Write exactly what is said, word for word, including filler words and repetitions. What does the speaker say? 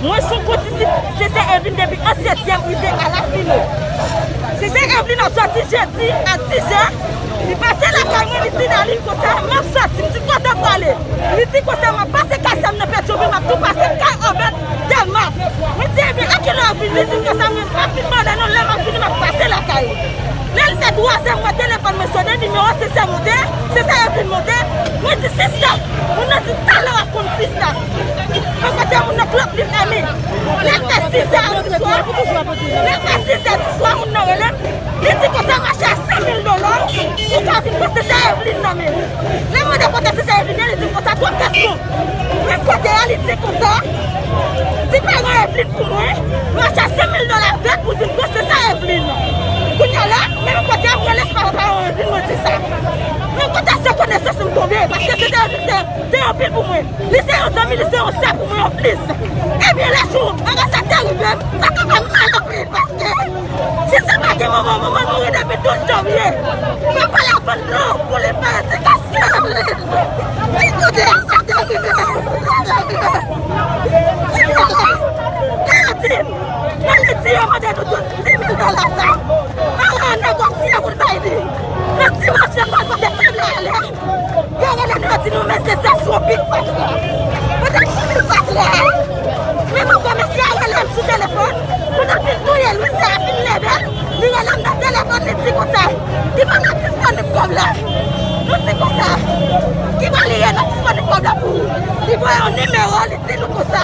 Mwen se yon kondisip Sesè Evlin depi an setyèm rive a lafini. Sesè Evlin ap sòti jedi a dis è. Li pase lakay mwen, li di Dali konsa, "M ap sòti." M di, "Kote w prale?" Li di konsa, "M ap pase kay sè m nan Petyonvil, m ap tou pase kay Obed Dèlma." Mwen di, "Ebyen, a kilè w ap vini?" Li di konsa, "Mwen p ap vin bò la non, lè m ap vini, m ap pase lakay ou." Lè l fè twazè, m wè telefòn mwen sone, nimewo Sesè monte, Sesè Evlin monte. Mwen di, "Sista." Moun nan di, "Talè w ap konn sista." Mwen kote moun nan klòp li fèmen. Lè l fè sis è di swa, lè l fè sis è di swa, moun nan rele m. Li di konsa, "M achte a senk mil dola, ou ka vin pran Sesè Evlin nan men m." Lè m mande kote Sesè Evlin ye, li di m konsa, "Twòp gason." Menm kote a, li di konsa, "Di paran Evlin pou mwen, m achte a senk mil dola vèt pou vin pran Sesè Evlin." Kounye a la, menm kote a, mwen rele se pa paran Evlin, mwen di sa. Menm kote a, se konesans m tonbe, paske Sesè Evlin te, te anpil pou mwen. Li se yon zanmi, li se yon sè pou mwen anplis. Ebyen, lè jou anbasad te rive m, sa te fè m mal anpil, paske si se pa gen manman, manman mouri depi douz janvye. Papa l ap vann dlo pou li fè edikasyon. Li kote a, sa te rive m, sa te rive m. Kounye a la, lè yo di m, lè yo di yo mande nou tout dis mil dola sa, paran an negosye pou l bay li. Nan dimanch, yo pral pote kòb la ale. Yo rele nou, yo di nou, "Men se sa, se yon pik fatra." Pandan se pik fatra a, men mwen kòmanse a rele m sou telefòn. Pandan fin touye l, wi, se a fin leve l. Li rele m nan telefòn, li di konsa, "Ki pa nan disponib kòb la?" Nou di konsa, "Ki pa li ye nan disponib kòb la pou ou?" Li voye yon nimewo, li di nou konsa,